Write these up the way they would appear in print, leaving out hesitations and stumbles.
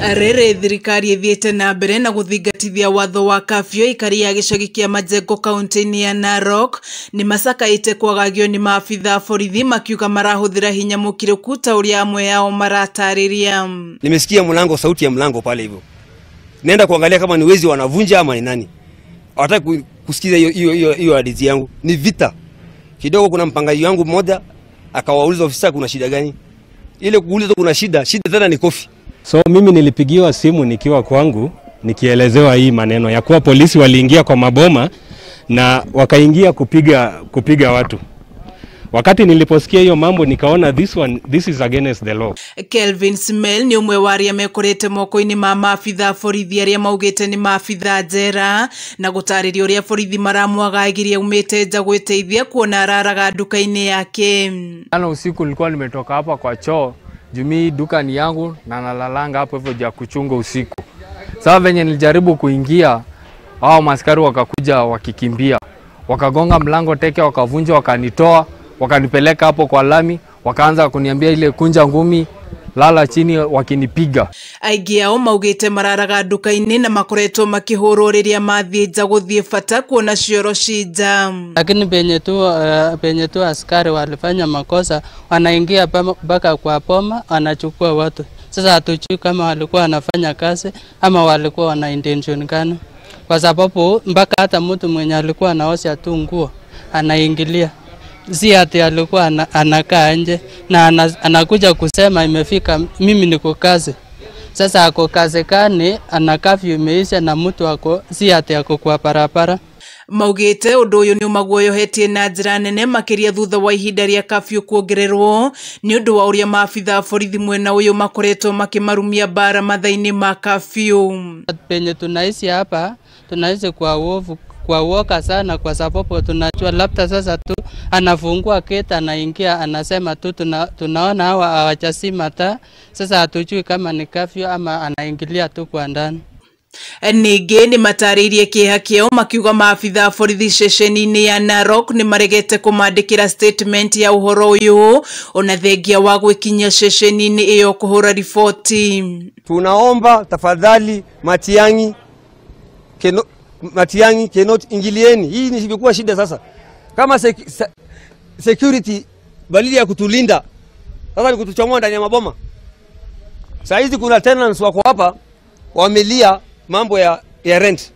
Rĩrĩ thirikari ĩthiĩte na mbere na gũthingatithia watho wa kafyu aikari a gĩcagi kĩa Majengo kaunti-inĩ ya Narok nĩ macakaĩte kwagagio nĩ maabitha a borithi makiuga marahũthĩra hinya mũkĩrũku ta ũrĩa amwe ao maratarĩria. Nimesikia mlango, sauti ya mlango pale hivyo. Naenda kuangalia kama ni wezi wanavunja ama ni nani. Hawataki kusikiza hiyo hadithi yangu. Ni vita. Kidogo kuna mpangaji wangu mmoja akawauliza ofisa kuna shida gani? Ile kuuliza kuna shida, shida tena ni kofi. So mimi nilipigiwa simu nikiwa kwangu nikielezewa hii maneno ya kuwa polisi waliingia kwa maboma na wakaingia kupiga watu. Wakati niliposikia hiyo mambo nikaona this is against the law. Kelvin Smell ni umwe wa arĩa mekorete moko-inĩ ma maabitha a borithi arĩa maugĩte nĩ maabitha njera na gũtarĩria ũrĩa borithi maramwagagirie umĩte nja gwĩteithia kuona araraga nduka-inĩ yake. Jana usiku nilikuwa nimetoka hapa kwa choo, jumi duka ni yangu na nalalanga hapo hivyo ja kuchunga usiku. Sasa venye nilijaribu kuingia, hao maskari wakakuja wakikimbia. Wakagonga mlango teke, wakavunja, wakanitoa, wakanipeleka hapo kwa lami, wakaanza kuniambia ile kunja ngumi, lala chini, wakinipiga. Aingĩ ao maugĩte mararaga nduka-inĩ na makoretwo makĩhũrwo rĩrĩa mathiĩ nja gũthiĩ bata kuona cioro ci nja. Lakini penye tu askari walifanya makosa, wanaingia mpaka kwa boma, wanachukua watu. Sasa hatujui kama walikuwa wanafanya kazi ama walikuwa wana intention gani, kwa sababu mpaka hata mtu mwenye alikuwa anaosha tu nguo anaingilia. Si ati alikuwa anakaa nje na anakuja kusema imefika mimi niko kazi. Sasa ako kazi kani, ana curfew imeisha na mtu ako si ati ako kwa barabara. Maugĩte ũndũ ũyũ nĩ ũmaguoyohetie na njĩra nene makĩria thutha wa ihinda rĩa kafyu kuongererwo nĩ ũndũ wa ũrĩa maabitha a borithi mwena ũyũ makoretwo makĩmarumia mbara mathaa-inĩ ma kafyu. Penye tunaishi hapa tunaishi kwa uovu, kwa uoga sana, kwa sababu tunajua labda sasa tu anafungua gate anaingia anasema tu tunaona hawa hawajazima taa. Sasa hatujui kama ni curfew ama anaingilia tu kwa ndani. Ningĩ nĩ matarĩirie kĩeha kĩao makiuga maabitha a borithi ceceni-inĩ ya Narok nĩ maregete kũmandĩkĩra statement ya ũhoro ũyũ ona thengia wa gwĩkinyia ceceni-inĩ ĩyo kũhũra riboti. Tunaomba tafadhali Matiang'i Kinoti ingilieni. Hii ni imekuwa shida sasa. Kama security balili ya kutulinda sasa ni kutuchomoa ndani ya maboma. Saa hizi kuna tenants wako hapa wamelia mambo ya rent.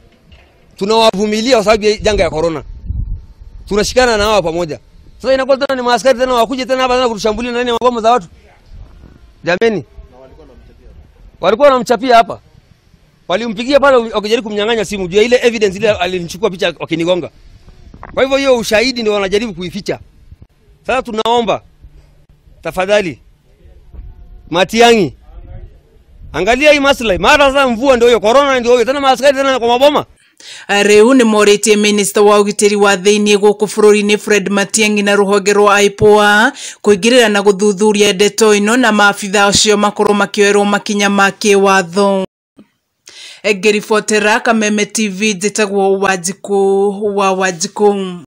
Tunawavumilia kwa sababu ya janga ya corona. Tunashikana na wao pamoja. Sasa inakuwa tena ni maaskari tena wakuje tena hapa tena kutushambulia ndani ya maboma za watu. Jameni. Walikuwa wanamchapia hapa. Walimpigia pale wakijaribu kumnyang'anya simu juu ile evidence ile alinichukua picha wakinigonga. Kwa hivyo hiyo ushahidi ndio wanajaribu kuificha. Sasa tunaomba tafadhali Matiang'i, angalia hii maslahi. Mara sasa mvua ndio hiyo, corona ndio hiyo, tena maaskari tena kwa maboma. Rĩu nĩ morĩtie minista wa ũgitĩri wa thĩinĩ gũkũ bũrũri-inĩ Fred Matiang'i na rũhonge rwa IPOA kũingĩrĩra na gũthuthuria ndeto ĩno na maabitha acio makorwo makĩoerwo makinya ma kĩwatho. Ngĩribotera Kameme TV njĩtagwo Wanjikũ wa Wanjikũ.